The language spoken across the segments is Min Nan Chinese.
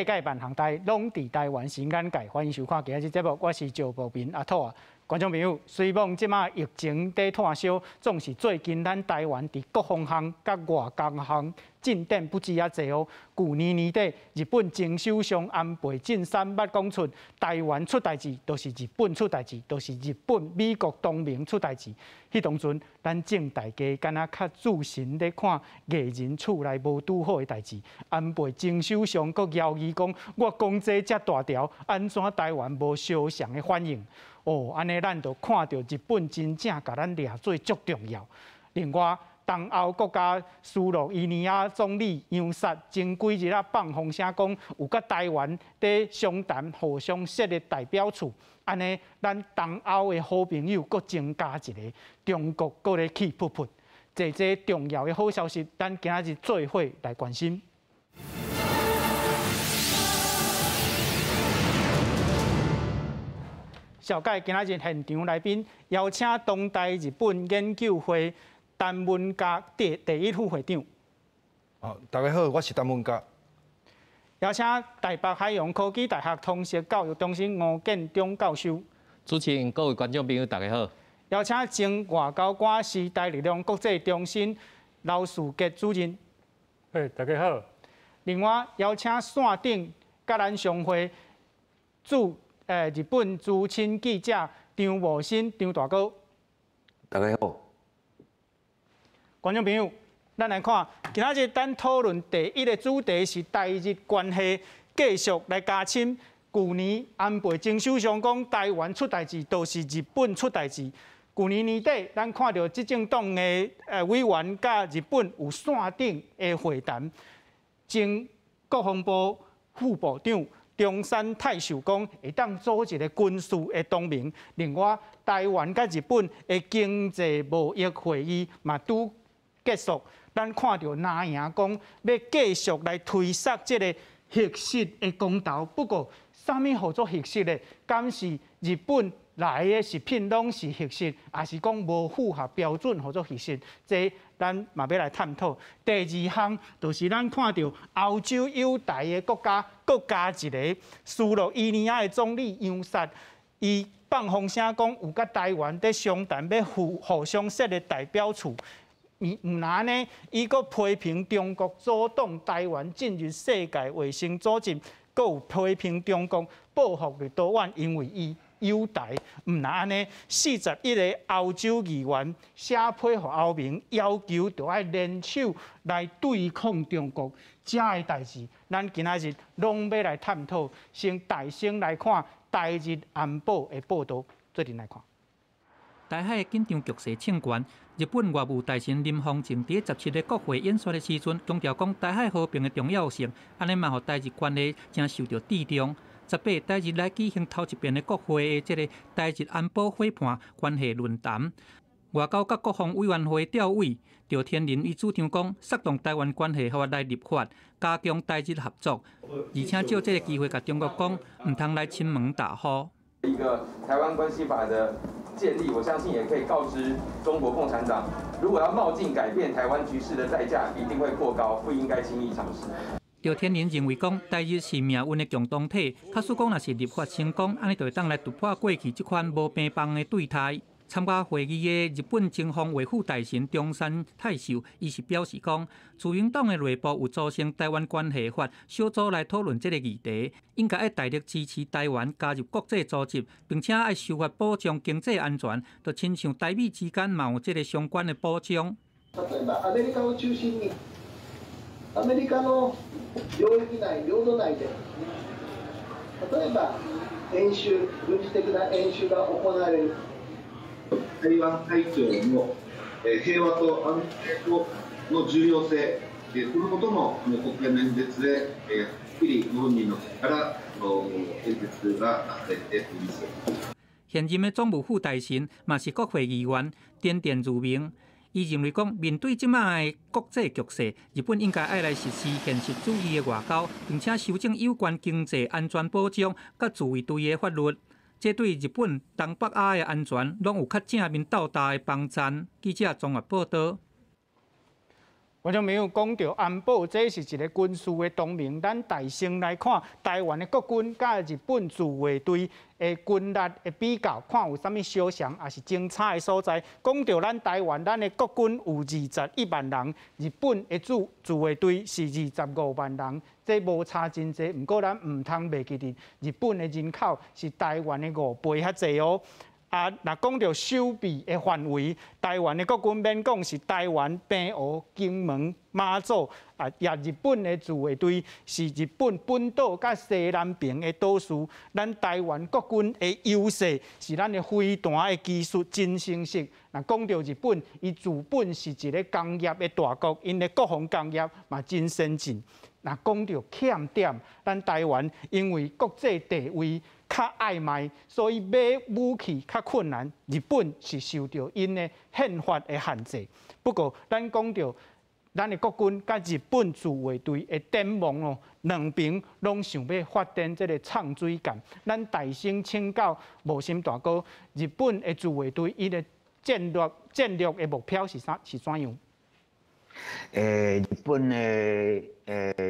世界萬項代攏佇台灣新眼界，歡迎收看今仔日節目，我是趙博民阿兔啊。觀眾朋友，雖罔這馬疫情佇炭燒，總是最近咱台灣佇國防項佮外交項進展不止遐濟哦。舊年年底，日本前首相安倍晉三捌講出台灣出代誌，就是日本出代誌，就是日本美國同盟出代誌。彼當陣，咱眾大家敢若較注神咧看藝人厝內無拄好的代誌。安倍前首相閣枵伊講：我講這遮大條，按怎台灣無相像的反應？哦，按呢咱就看著日本真正共咱掠做足重要。另外，東歐國家斯洛伊尼亞總理楊薩前幾日仔放風聲講，有佮台灣佇商談互相設立代表處，按呢咱東歐的好朋友閣增加一個，中國閣咧氣噗噗。這這重要的好消息，咱今仔日做伙來關心。紹介今仔日現場來賓，邀請東台日本研究會陳文嘉第第一副會長。好，大家好，我是陳文嘉。邀請台北海洋科技大學通識教育中心吳建中教授。主持人、各位觀眾朋友，大家好。邀請前外交官、時代力量國際中心劉士傑主任。嘿，大家好。另外，邀請線頂佮咱相會駐日本資深記者張無新張大哥。大家好。觀眾朋友，咱來看今仔日咱討論第一个主題是台日關係繼續來加深。舊年安倍前首相講台灣出代誌，就是日本出代誌。舊年年底，咱看著執政黨的委員佮日本有線頂的會談，前國防部副部長中山泰秀講會當組一个軍事的同盟。另外，台灣佮日本的經濟貿易會議嘛拄結束，咱看著藍營講欲繼續來推捒這个核食的公投。不過，啥物號做核食呢？敢是日本來的食品攏是核食，抑是講無符合標準號做核食？這咱嘛欲來探討。第二項就是咱看著歐洲友台的國家，閣加一个斯洛伊尼亞的總理楊薩，伊放風聲講有佮台灣佇商談，欲互互相設立代表處。毋毋若按呢，伊閣批評中國阻擋台灣進入世界衛生組織，閣有批評中國報復立陶宛，因為伊友台。毋若按呢，41个歐洲議員寫批予歐盟，要求著愛聯手來對抗中國。遮的代誌，咱今仔日攏欲來探討。先大聲來看台日安保的報導，做陣來看。台海緊張局勢升懸，日本外務大臣林芳正佇17个國會演說的時陣，強調講台海和平的重要性，按呢嘛予台日關係誠受著注重。18台日來舉行頭一遍的國會的這个台日安保伙伴關係論壇，外交佮國防委員會調委趙天麟伊主張講，煽動台灣關係法來立法，加強台日合作，而且藉這个機會共中國講，毋通來親門踏戶。一個台灣關係法的建立，我相信也可以告知中國共產黨，如果要冒進改變台灣局勢的代價一定會過高，不應該輕易嘗試。趙天麟認為講，台日是命運的共同體，假使講若是立法成功，按呢就會當來突破過去這款無平幫的對待。參加會議的日本前防衛副大臣中山泰秀，伊是表示講，自民黨的內部有組成台灣關係法小組來討論這个議題，應該愛大力支持台灣加入國際組織，並且愛修法保障經濟安全，就親像台美之間嘛有這个相關的保障。例えばアメリカを中心に、アメリカの領域內、領土內で、例えば演習、軍事的な演習が行われる。台灣海峡の平和と安定の重要性、このことも国会の演説ではっきりご本人の口から演説がなされております。現任的總務副大臣嘛是國會議員田電如明，伊認為講面對這擺的國際局勢，日本應該愛來實施現實主義的外交，並且修正有關經濟安全保障佮自衛隊的法律。這對日本東北亞的安全攏有較正面鬥大的幫贊。記者綜合報導。觀眾朋友講著安保，這是一個軍事的同盟。咱大先來看台灣的國軍佮日本自衛隊的軍力的比較，看有啥物相像，抑是相差的所在。講著咱台灣，咱的國軍有21萬人，日本的自衛隊是25萬人，這無差真濟。毋過咱毋通袂記得，日本的人口是台灣的5倍較濟哦。啊，若講著守備的範圍，台灣的國軍免講是台灣、澎湖、金門、馬祖，啊，也日本的自衛隊是日本本島佮西南邊的島嶼。咱台灣國軍的優勢是咱的飛彈的技術真成熟。若講著日本，伊自本是一个工業的大國，𪜶的國防工業嘛真先進。若講著欠點，咱台灣因為國際地位較曖昧，所以買武器較困難。日本是受著𪜶的憲法的限制。不過，咱講著咱的國軍佮日本自衛隊的展望哦，兩邊攏想欲發展這个藏水艦。咱大聲請教無心大哥，日本的自衛隊伊的戰略的目標是啥？是怎樣？日本的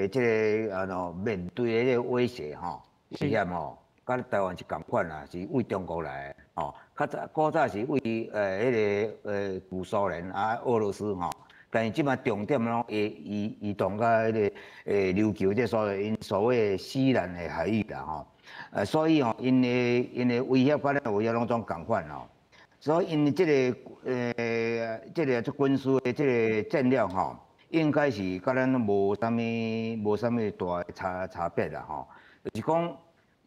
這个啊喏面對的這个威脅吼，威脅吼，佮台灣是仝款啦，是對中國來的吼。較早古早是對彼个舊蘇聯啊俄羅斯吼，但是這擺重點攏會移動到彼个琉球這所謂𪜶所謂西南的海域啦吼。所以吼，𪜶的威脅佮咱的威脅攏總仝款吼。所以𪜶這个做軍事的這個戰略吼，應該是佮咱無啥物大的差別啦吼。就是講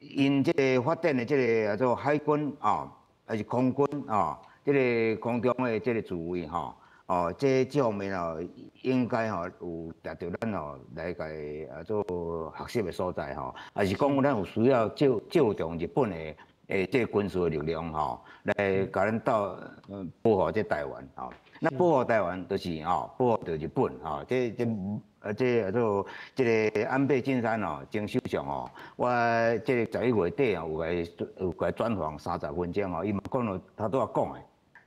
，𪜶這个發展的這个叫做海軍啊，還是空軍啊，這个空中的這个自衛吼，哦，這方面哦，應該吼有值著咱哦來共啊做學習的所在吼，抑是講咱有需要借重日本的這個軍事的力量吼，來共咱鬥保護這台灣吼。那保護台灣就是吼，保護著日本吼。這做這个安倍晉三哦，前首相哦，我這个11月底哦，有共專訪30分鐘哦，伊嘛講著頭拄仔講的，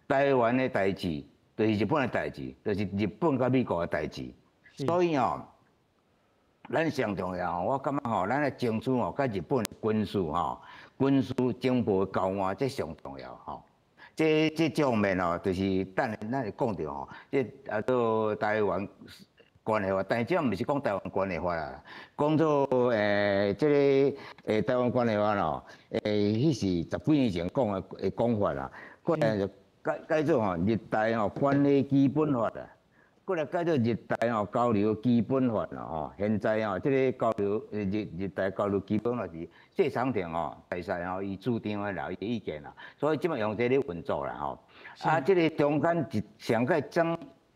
台灣的代誌就是日本的代誌，就是日本佮美國的代誌。所以哦，咱上重要，我感覺吼，咱來爭取吼，佮日本軍事吼，軍事情報交換，這上重要吼。這方面哦，就是等下咱會講著吼，這啊做台灣關係法，但是這毋是講台灣關係法啦，講做這个台灣關係法咯，彼是十幾年前講的講法啦，過來就改做吼日台吼關係基本法啦。過來改做日台吼交流基本法啦吼，現在吼這个交流日台交流基本法是謝長廷吼大使吼伊主張的啦，伊的意見啦，所以這擺用這咧運作啦吼。啊，這个中間一上蓋爭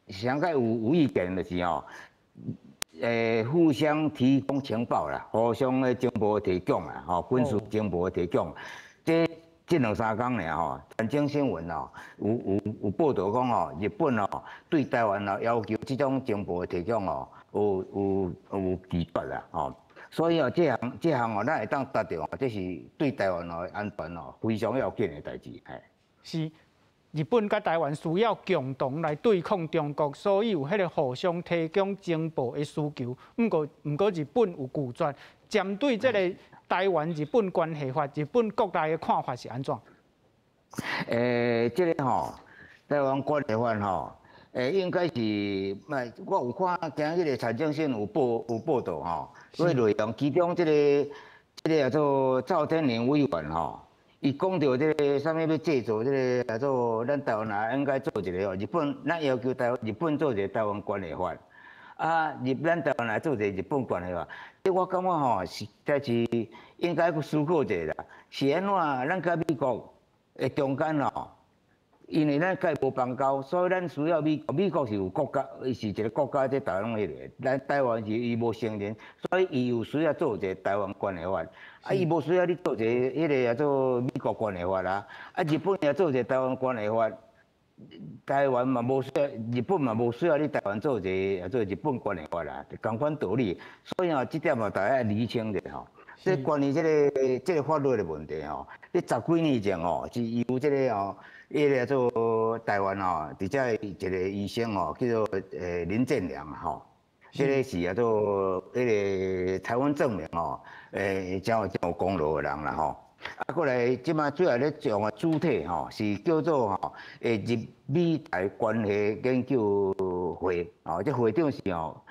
上蓋有意見就是吼，互相提供情報啦，互相的情報提供啦，吼，軍事情報提供，這兩三工爾吼，產經新聞哦，有報導講吼，日本哦對台灣哦要求這種情報的提供哦，有拒絕啦吼，所以哦這項哦，咱會當達著，這是對台灣哦安全哦非常要緊的代誌。嘿。是日本佮台灣需要共同來對抗中國，所以有彼个互相提供情報的需求。毋過日本有拒絕，針對這个台灣日本關係法，日本國內的看法是按怎？這个吼，台灣關係法吼，應該是，我有看今日个產經新聞有報導吼，所以內容其中這個叫做趙天麟委員吼，伊講著這个啥物欲製造這个叫做咱台灣也應該做一个哦，日本咱要求日本做一个台灣關係法，啊，咱台灣來做一个日本關係法，這我感覺吼實在是應該去思考一下啦，是按怎？咱佮美國的中間吼，因為咱佮伊無邦交，所以咱需要美國。美國是有國家，伊是一个國家，這台灣彼个，咱台灣是伊無承認，所以伊有需要做一个台灣關係法。啊，伊無需要你做一个彼个叫做美國關係法啦。啊，日本也做一个台灣關係法，台灣嘛無需要，日本嘛無需要你台灣做一个做日本關係法啦，仝款道理。所以吼，這點嘛，大家愛釐清者吼。這關於這個法律的問題吼，這十幾年前吼，是由這個吼，彼个做台灣吼，佇遮一個醫生吼，叫做林建良吼，這個是啊做彼個台灣正名吼，誠有功勞的人啦吼。啊，過來這擺主要咧講的主體吼，是叫做吼日美台關係研究會，吼，這會長是吼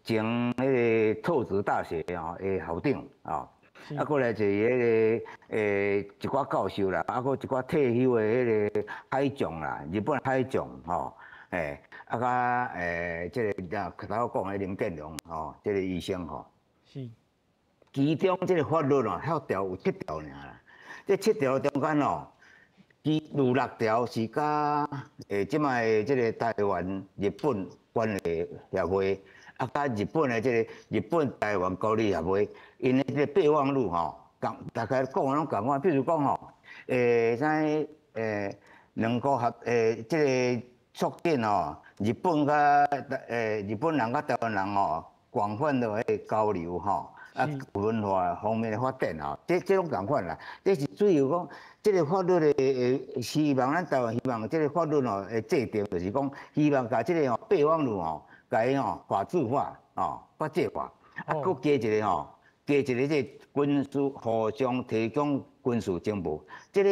前彼個拓殖大學吼的校長，吼。啊，過來就是彼個一寡教授啦，啊，閣一寡退休的彼個海將啦，日本海將吼，啊，佮這個啊，頭講的林建良吼，這個醫生吼。是。其中這個法律哦，遐條有七條爾啦。這七條中間哦，其有六條是佮這擺的這個台灣日本關係協會，啊，佮日本的這個日本台灣交流協會，𪜶的這個備忘錄吼，仝大概講的攏仝款。比如講吼，啥兩國合這個促進吼，日本佮日本人佮台灣人吼，廣泛的交流吼。啊，文化方面的發展吼，這攏仝款啦。這是主要講，這個法律的希望，咱台灣希望這個法律吼的制定，就是講希望共這個吼備忘錄吼，共伊吼法制化，吼法制化，啊，閣加一個吼，加一個這軍事互相提供軍事情報。這個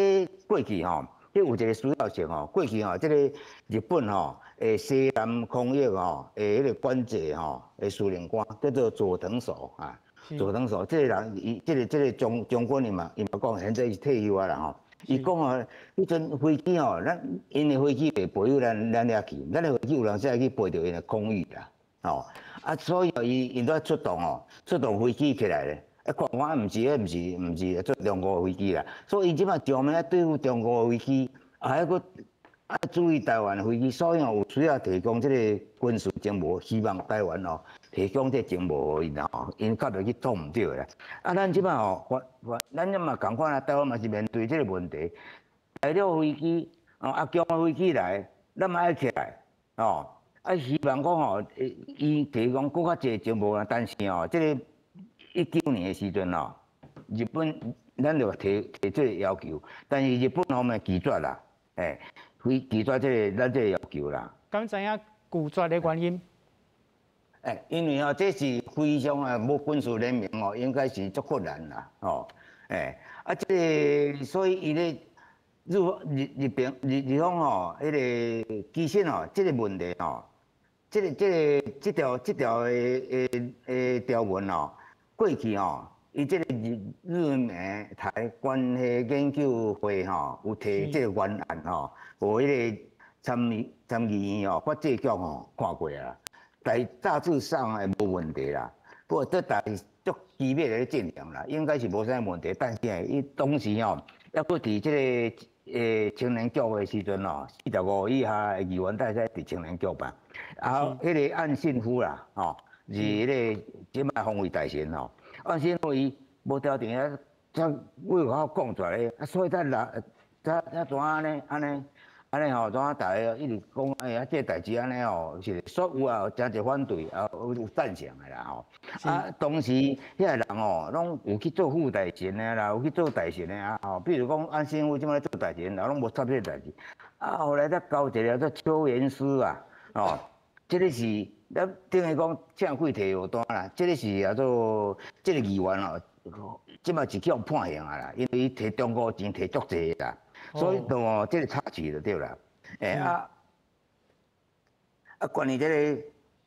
過去吼，這有一個需要性吼，過去吼，這個日本吼，西南空域吼，彼個管制吼，的司令官叫做佐藤守啊。佐藤守這個人，伊這個將軍伊嘛講，現在是退休啊啦吼。伊講哦，彼陣飛機吼，咱𪜶的飛機袂飛到咱遐去，咱的飛機有當時會去飛著𪜶的空域啦，吼。啊，所以伊𪜶都出動哦，出動飛機起來咧，啊，看看毋是，彼毋是毋是做中國的飛機啦。所以伊這擺上面愛對付中國的飛機，啊，還閣愛注意台灣的飛機，所以哦有需要提供這個軍事情報，希望台灣哦提供這個情報予𪜶吼，𪜶較袂去創毋對啦。啊，咱這擺吼，咱這嘛仝款啊，台灣嘛是面對這個問題，大陸飛機哦，啊，中國飛機來，咱嘛愛起來，哦，啊，希望講吼，伊提供閣較濟情報啊，但是哦，這個19年的時陣哦，日本咱就提這個要求，但是日本方面拒絕啦，非拒絕這個咱這個要求啦。敢知影拒絕的原因？因為吼，這是非常啊，無軍事聯盟哦，應該是足困難啦，吼，啊，這個所以伊咧日日日平日日方吼，彼個其實吼，這個問題吼，這個這條的條文吼，過去吼，伊這個日美台關係研究會吼，有提這個原案吼，予彼個參議院吼，法制局吼看過啊。大致上會無問題啦，不過這代足基本咧進行啦，應該是無啥問題。但是伊當時吼，猶閣佇這個青年局的時陣吼，45以下的議員大使佇青年局吧。啊，彼個岸信夫啦，吼，是彼個這擺防衛大臣吼，岸信夫伊無條件啊，才為我講出來，啊，所以才來，才怎按呢按呢？按呢吼，怎啊？逐家一直講，哎呀，這個代誌按呢吼，是所有啊，誠濟反對啊，有贊成的啦吼。啊，當時遐個人吼，攏有去做副大臣的啦，有去做大臣的啊吼。比如講岸信夫這擺做大臣，人攏無插這個代誌。啊，後來才交一個做邱元思啊，吼，這個是咱等於講請鬼提藥單啦。這個是叫做這個議員吼，這擺是去予判刑啊啦，因為伊提中國錢提足濟啦。所以就哦，這個插曲就對啦。啊，關於這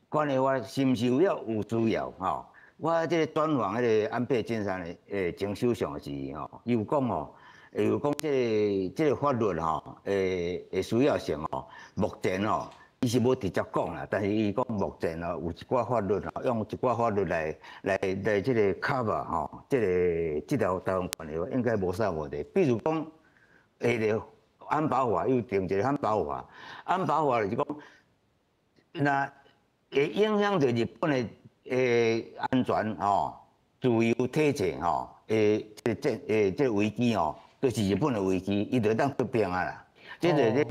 個關於我是毋是有需要吼？我這個專訪彼個安倍晉三的前首相時吼，伊有講吼，有講這個法律吼，的需要性吼，目前吼，伊是無直接講啦，但是伊講目前吼有一寡法律吼，用一寡法律來這個 cover 吼，這條台灣關係法應該無啥問題。比如講，彼個安保法又定一個安保法，安保法就是講，若會影響著日本的安全吼、自由體制吼、這個危機吼，就是日本的危機，伊就當出兵啊啦。這個咧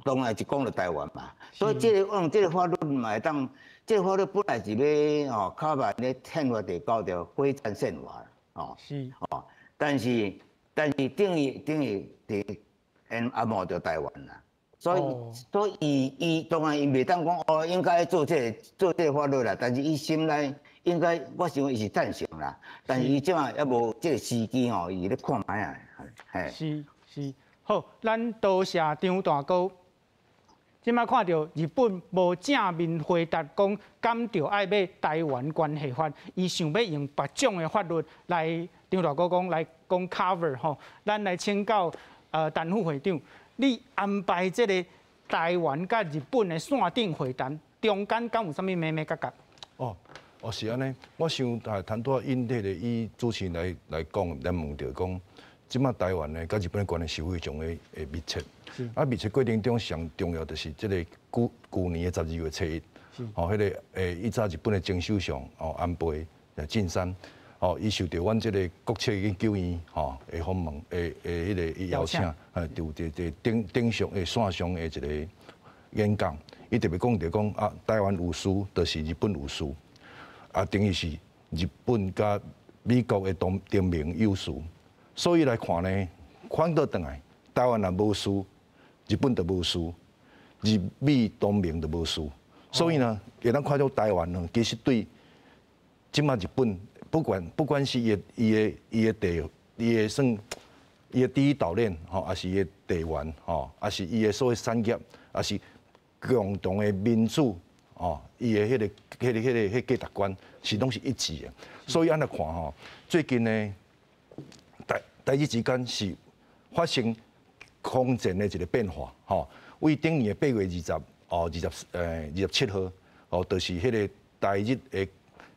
當然是講著台灣嘛，所以這個用這個法律嘛會當，這個法律本來是欲吼，cover咧憲法第九條非戰憲法。吼。是。吼，但是等于伫𪜶也冒著台灣啦，所以伊當然伊袂當講哦，應該做這個法律啦，但是伊心內應該我想伊是贊成啦，但是伊這馬猶無這個時機吼，伊咧看覓啊，嘿。是是，好，咱多謝張大哥。這馬看著日本無正面回答講，敢著愛欲台灣關係法，伊想欲用別種的法律來，張大哥講來講 cover 吼，咱來請教陳副會長，你安排這個台灣佮日本的線頂會談，中間敢有啥物眉眉角角？哦，是按呢，我想談拄仔𪜶彼个以主持人來講，來問著講，這馬台灣呢，佮日本的關係是非常的密切。啊，密切過程中上重要就是這個舊年的12月7日，吼，彼个以早日本的前首相哦安倍晉三，哦，伊受著阮這个國策研究院吼的訪問的彼个邀請，就這頂上的線上的一個演講，伊特別講著講啊，台灣有事，就是日本有事，啊，等於是日本佮美國的同盟有事，所以來看呢，反倒轉來，台灣若無事，日本就無事，日美同盟就無事，所以呢，會當看到台灣呢，其實對這馬日本，不管是伊的第一島鏈吼，抑是伊的地緣吼，抑是伊的所謂產業，抑是共同的民主哦，伊的彼個價值觀是攏是一致的。所以按呢看吼，最近呢，台日之間是發生空前的一個變化，吼。為頂年的8月20哦，27號，哦，就是彼個台日的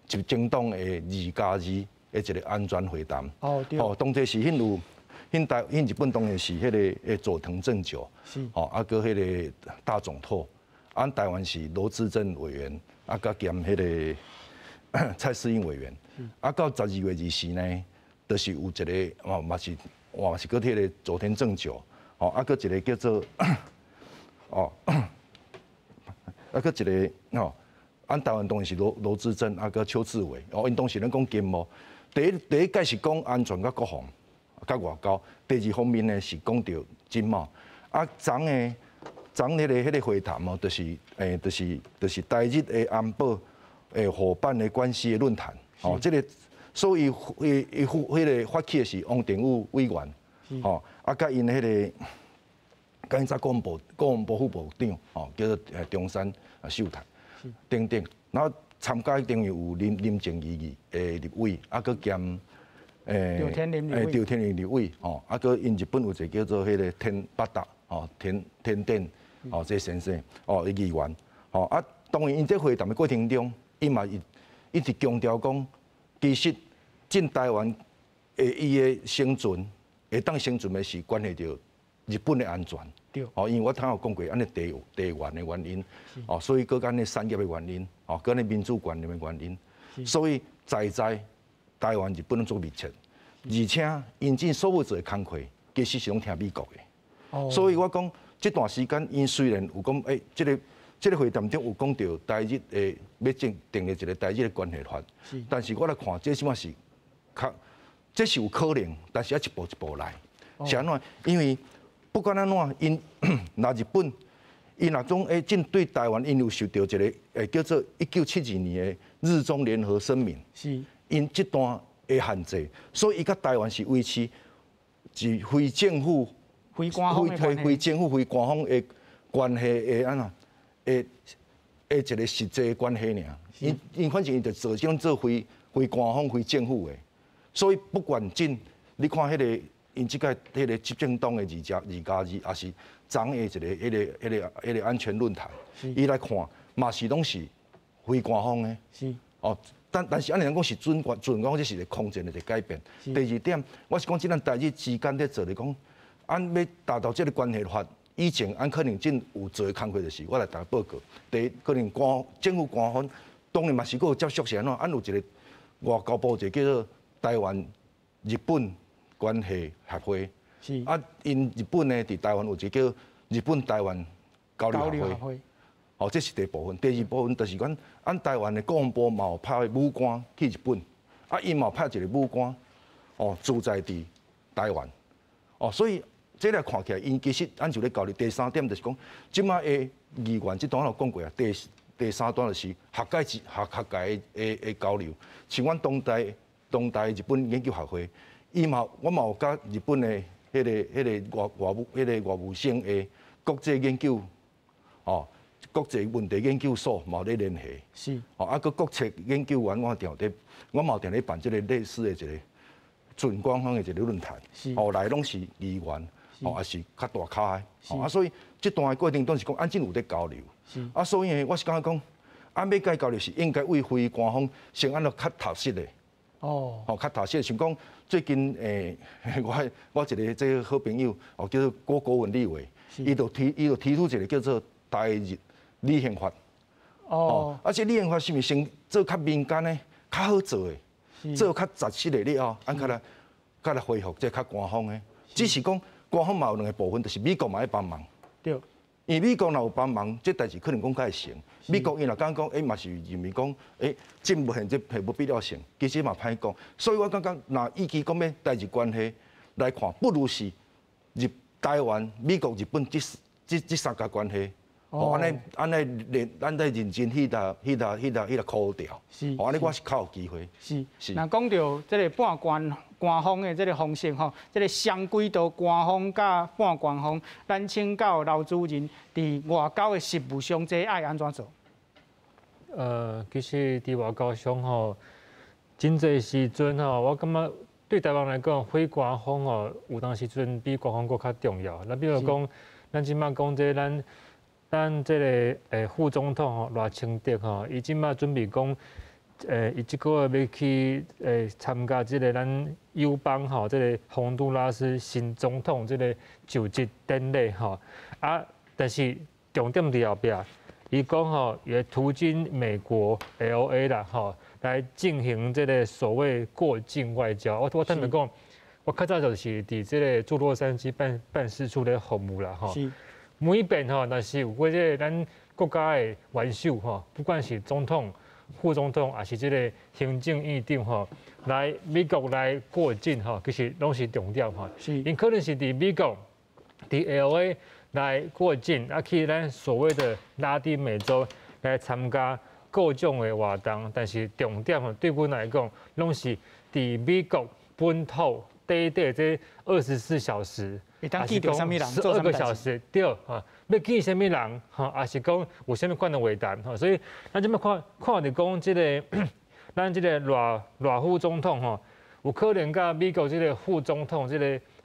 執政黨的2+2的一個安全會談。哦，對。哦，當時是彼有，彼日本當然是彼个佐藤正久，吼，啊，閣彼个大塚拓，啊，台灣是羅致政委員，啊，閣兼彼个蔡適應委員，啊，到12月24呢，就是有一個哦，嘛是閣彼个佐藤正久，吼，啊，閣一個叫做，哦，啊，閣一個哦，按台灣當然是羅致政，啊，閣邱志偉，哦，𪜶當時咧講經貿，第一屆是講安全佮國防。佮外交，第二方面呢是講著經貿。啊，昨的昨彼個會談哦，就是台日的安保的夥伴的關係的論壇。哦，這個所以伊彼個發起的是王定宇委員，吼，啊，佮𪜶彼個佮𪜶國防部副部長，吼，叫做中山秀太等等。然後參加等於有林靜儀的立委，啊，閣兼。趙天麟立委，吼，啊，閣𪜶日本有一個叫做彼個田八達，吼，田典，吼，這先生，哦，伊議員，吼，啊，當然𪜶這會談的過程中，伊嘛一直強調講，其實進台灣的伊的生存，會當生存的是關係著日本的安全，對，哦，因為我頭有講過，按呢地緣的原因，哦，所以閣按呢產業的原因，哦，閣按呢民主觀念的原因，所以在台灣日本攏足密切，而且𪜶這所有做的工課，其實是攏聽美國的。所以我講這段時間，𪜶雖然有講，這個會談中有講著台日的欲訂立一個台日的關係法，但是我來看，這起碼是較，這是有可能，但是愛一步一步來。是按怎？因為不管按怎，𪜶若日本，𪜶若總針對台灣，𪜶有受著一個叫做1972年的日中聯合聲明。𪜶這段的限制，所以伊佮台灣是維持是非政府、非官方非政府、非官方的關係的按怎的一個實際關係爾。𪜶反正𪜶就做這種做非官方、非政府的，所以不管進，你看彼個𪜶這屆彼個執政黨的2+2，抑是昨的一個、彼個安全論壇，伊來看嘛是攏是非官方的。哦。但是按呢講是準講，這是一個空前的一個改變。第二點，我是講，這咱台日之間咧做咧講，按欲達到這個關係法，以前按可能真有做的工課，就是我來逐家報告。第一，可能政府官方當然嘛是閣有接觸是按怎，按有一個外交部一個叫做台灣日本關係協會。啊，𪜶日本呢，佇台灣有一個叫日本台灣交流協會。哦，這是第一部分。第二部分就是講，按台灣的國防部嘛有派武官去日本，啊，𪜶嘛有派一個武官哦，駐在佇台灣，哦，所以這來看起來，𪜶其實按就咧交流。第三點就是講，這擺的議員這段有講過啊，第三段就是學界之學學界的交流，像阮東台日本研究學會，伊嘛我嘛有佮日本的彼個外務省的國際研究，哦，國際問題研究所嘛有咧聯繫，哦，啊，閣國策研究院我定佇，我嘛有定咧辦這個類似的一個準官方的一個論壇，哦，來攏是議員，哦，也是較大咖的，哦，啊，所以這段的過程中是講，按真有咧交流，啊，所以呢，我是感覺講，按欲共伊交流是應該為非官方先按怎較踏實的，哦，較踏實，像講最近我一個這個好朋友，哦，叫做郭國文立委，伊就提出一個叫做台日旅行法，哦，啊，這旅行法是毋是先做較民間的，較好做的，做較紮實的了後，按較來恢復這較官方的，只是講官方嘛有兩個部分，就是美國嘛愛幫忙，因為美國若有幫忙，這代誌可能講較會成。美國伊若敢講，嘛是認為講，這無現這係無必要性，其實嘛歹講。所以我感覺，若與其講欲台日關係來看，不如是日台灣、美國、日本這三角關係。哦，按呢按呢認按呢認真去來去來去來去來考調。哦，按呢我是較有機會。若講著這個半官方的這個方式吼，這個雙軌道官方佮半官方，咱請教劉主任，佇外交的實務上，這愛按怎做？其實佇外交上吼，真濟時陣吼，我感覺對台灣來講，非官方吼，有當時陣比官方閣較重要。咱比如講，咱這擺講這咱這個副總統吼賴清德吼，伊這擺準備講，伊這個月欲去參加這個咱友邦吼，這個宏都拉斯新總統這個就職典禮吼。啊，但是重點佇後壁，伊講吼，伊會途經美國 LA 啦吼，來進行這個所謂過境外交。我坦白講，我較早就是佇這個駐洛杉磯辦事處咧服務啦吼。每一遍吼，若是有過這個咱國家的元首吼，不管是總統、副總統，抑是這個行政院長吼，來美國來過境吼，其實攏是重點吼。𪜶可能是佇美國，佇 LA 來過境，啊去咱所謂的拉丁美洲來參加各種的活動，但是重點吼，對阮來講，攏是佇美國本土短短這24小時。會當見著啥物人， 12個小時，對啊，欲見啥物人，吼，抑是講有啥物款的會談，吼，所以咱這擺看看著講這個，咱這個賴副總統吼，有可能佮美國這個副總統這個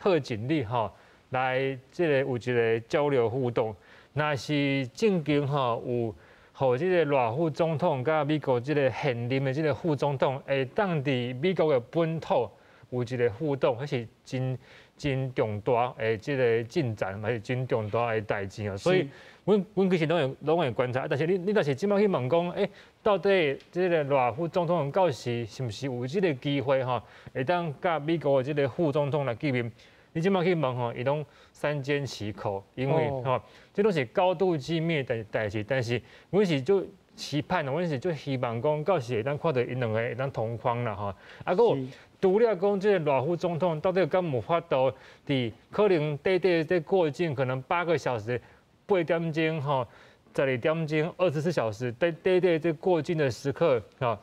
賀錦麗吼，來這個有一個交流互動。若是正經吼有，予這個賴副總統佮美國這個現任的這個副總統會當佇美國的本土有一個互動，彼是真真重大的這個進展，嘛是真重大的代誌哦。所以，阮其實攏會觀察，但是你若是這擺去問講，到底這個賴副總統到時是毋是有這個機會吼，會當佮美國的這個副總統來見面？你這擺去問吼，伊攏三緘其口，因為吼，這攏是高度機密的代誌，但是阮是足期盼，阮是足希望講，到時會當看著𪜶兩個會當同框啦吼。啊，閣有除了講這個賴副總統到底敢有法度佇可能短短這過境可能8個小時、8點鐘吼、12點鐘、24小時，短短短這過境的時刻吼，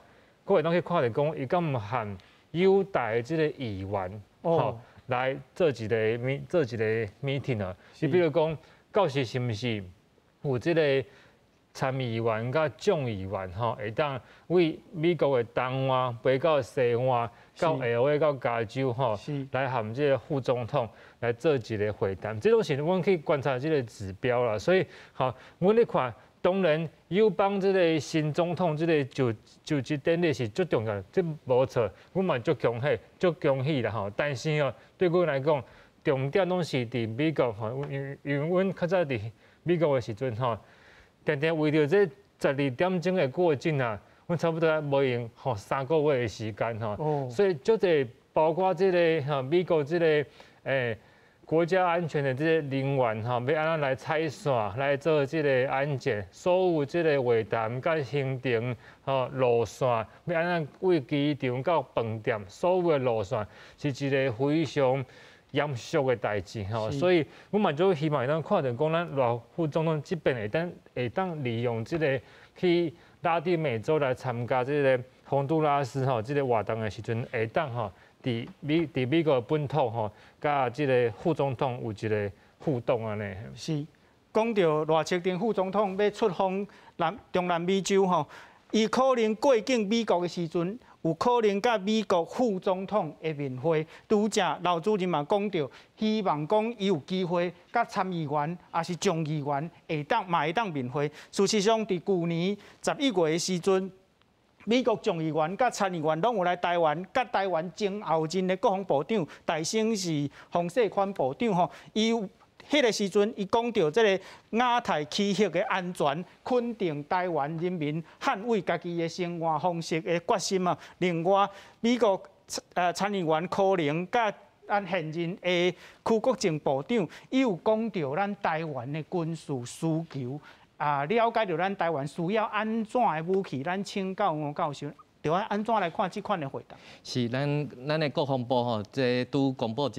閣會當去看著講，伊敢有和友台這個議員吼來做一個 meeting 啊？你比如講，到時是毋是有這個參議員佮眾議員吼，會當為美國的東岸飛到西岸，到 LA 到加州吼，來和這個副總統來做一個會談，這攏是阮去觀察這個指標啦。所以，吼，阮咧看，當然友邦這個新總統這個就職典禮是足重要，這無錯，阮嘛足恭喜，足恭喜啦吼。但是哦，對阮來講，重點攏是佇美國吼，因為阮較早佇美國的時陣吼，定定為著這12點鐘的過境啊，阮差不多無閒吼3個月的時間吼，所以足濟包括這個吼美國這個國国家安全的這个人员吼，欲按怎来踩线来做這个安检，所有這个会谈佮行程吼路线，欲按怎对机场到饭店，所有的路线是一个非常严肃的代志吼，所以阮嘛足希望会当看著讲，咱赖副总统這爿會當利用這个去拉丁美洲來參加這个洪都拉斯吼這个活動的時陣，會當吼佇美國本土吼，佮這个副總統有一个互動按呢。是，講著賴清德副總統欲出訪南中南美洲吼，伊可能過境美國的時陣，有可能佮美國副總統的面會。拄才劉主任嘛講著，希望講伊有機會佮參議員，抑是眾議員會當嘛會當面會。事實上，佇舊年11月的時陣，美國眾議員佮參議員攏有來台灣，佮台灣前後任的國防部長大生是馮世寬部長吼，伊有彼个時陣，伊講著這个亞太區域的安全，肯定台灣人民捍衛家己的生活方式的決心啊。另外，美國參議員可能佮咱現任的邱國正部長，伊有講著咱台灣的軍事需求，啊，了解著咱台灣需要按怎的武器，咱請教吳教授。著愛按怎來看這款的會談？是咱的國防部吼，這拄公布一個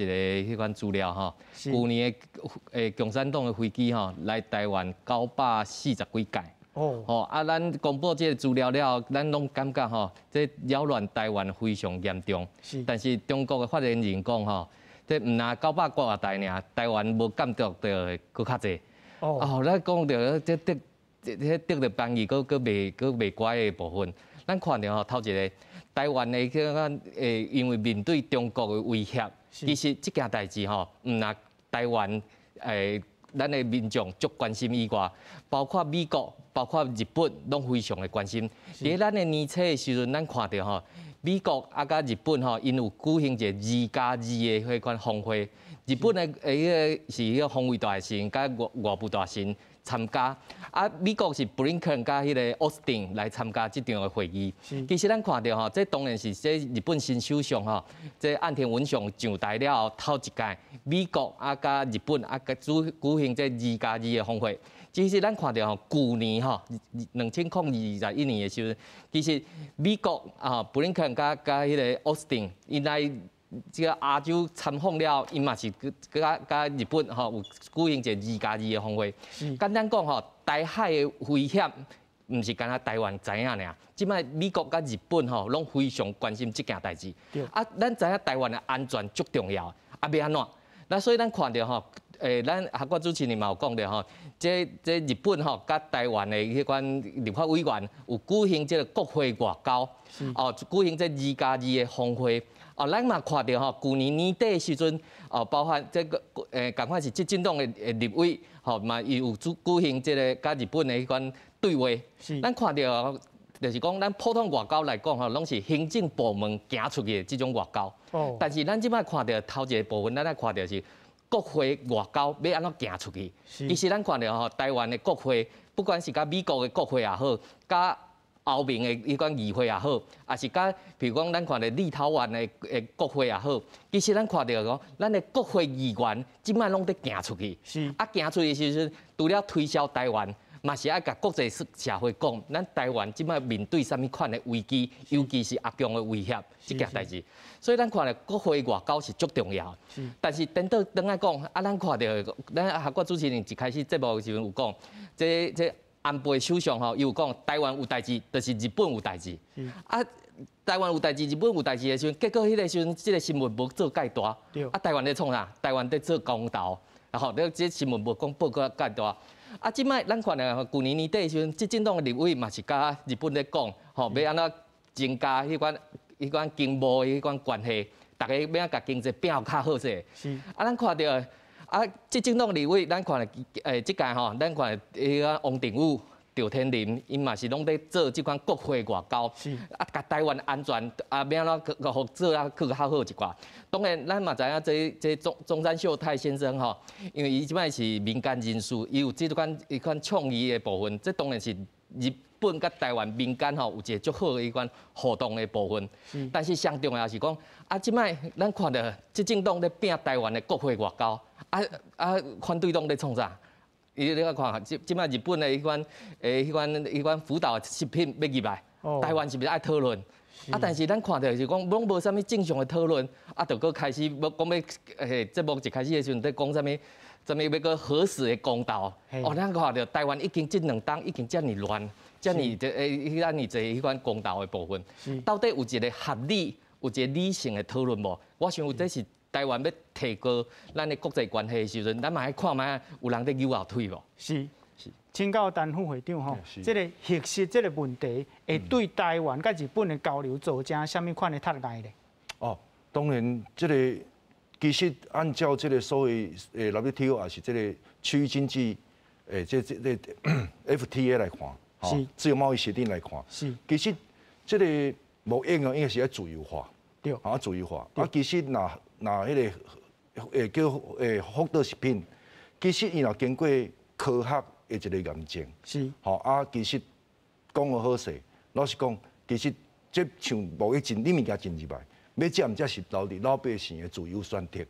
彼款資料吼，舊年的共產黨的飛機吼來台灣940幾架。哦。吼啊，咱公布這个資料了後，咱攏感覺吼，這擾亂台灣非常嚴重。是。但是中國的發言人講吼，這毋但900幾若台爾，台灣無監測著的閣較濟。哦。哦，咱講著這得這得著便宜，閣袂乖的部分。咱看著吼，頭一个台灣的彼款因為面對中國的威脅，其實這件代誌吼，毋但台灣咱的民眾足關心以外，包括美國、包括日本，攏非常的關心。佇咱的年初的時陣，咱看著吼，美國啊佮日本吼，𪜶有舉行一个2+2的彼款峰會。日本的彼个是彼个防衛大臣佮外務大臣參加，啊，美國是布林肯佮彼个奧斯汀來參加這場的會議。其實咱看著吼，這當然是這日本新首相吼，這岸田文雄上台了後頭一屆，美國啊佮日本啊佮舉行這2+2的峰會。其實咱看著吼，舊年吼，2021年的時陣，其實美國啊布林肯佮彼个奧斯汀，𪜶來這个亞洲參訪了後，𪜶嘛是佮日本吼有舉行一个2+2的峰會。簡單講吼，台海的危險毋是干焦台灣知影爾，這擺美國佮日本吼攏非常關心這件代誌。啊，咱知影台灣的安全足重要，啊，欲按怎？那所以咱看著吼，咱學國主持人嘛有講著吼，這日本吼佮台灣的彼款立法委員有舉行這个國會外交，哦，舉行這2+2的峰會。哦，咱嘛看著吼，舊年年底的時陣，哦，包含這个仝款是執政黨的立委，吼嘛伊有舉行這个佮日本的彼款對話。咱看著就是講，咱普通外交來講吼，攏是行政部門行出去的這種外交。哦。但是咱這擺看著頭一个部分，咱來看著是國會外交欲按怎行出去。其實咱看著吼，台灣的國會，不管是佮美國的國會也好，佮歐盟的彼款議會也好，抑是佮比如講咱看著立陶宛的國會也好，其實咱看著講，咱的國會議員這擺攏佇行出去。是。啊，行出去的時陣，除了推銷台灣，嘛是愛共國際社會講，咱台灣這擺面對啥物款的危機，尤其是阿共的威脅這件代誌。所以咱看著國會外交是足重要。是。但是顛倒轉來講，啊，咱看著咱學國主持人一開始節目的時陣有講，這安倍首相吼，伊有講台灣有代誌，就是日本有代誌。啊，台灣有代誌，日本有代誌的時陣，結果彼个時陣，這个新聞無做蓋大。啊，台灣咧創啥？台灣佇做公投，然後這個新聞無講報閣蓋大。啊，這擺咱看著舊年年底的時陣，執政黨的立委嘛是佮日本咧講，吼，欲按怎增加彼款經貿的彼款關係，逐家欲按怎共經濟變較好勢。是。啊，咱看著。啊，執政黨立委，咱看這屆吼，咱看彼个王定宇、趙天麟，𪜶嘛是攏佇做這款國會外交，啊，共台灣安全啊，欲按怎閣予做啊，閣較好一寡。當然，咱嘛知影這中山秀太先生吼，因為伊這擺是民間人士，伊有這款彼款創意的部分，這當然是日本佮台灣民間吼有一個足好的彼款互動的部分。但是上重要是講，啊，這擺咱看著執政黨咧拚台灣的國會外交，啊啊，反對黨咧創啥？伊你看，這這擺日本的彼款誒，彼款彼款福島食品欲入來，台灣是毋是愛討論？啊，但是咱看著是講，攏無啥物正常的討論，啊，就閣開始欲講欲節目一開始的時陣咧講啥物，啥物欲閣核食的公投。哦，咱看著台灣已經這兩冬已經遮爾亂，遮爾這誒，遮爾濟彼款公投的部分，到底有一個合理、有一個理性的討論無？我想這是台灣欲提高咱的國際關係的時陣，咱嘛愛看覓有人咧扭後腿無？是。請教陳副會長吼，這個核食這個問題會對台灣佮日本的交流造成啥物款的窒礙咧？哦，當然，這個其實按照這個所謂的 WTO 抑是這個區域經濟這這個 FTA 來看，自由貿易協定來看，其實這個貿易哦應該是愛自由化，啊自由化。啊，其實若若彼個叫福島食品，其實伊若經過科學的一個驗證，吼啊，其實講個好勢，老實講，其實這像貿易進你物件進入來，欲食毋食是留佇老百姓的自由選擇。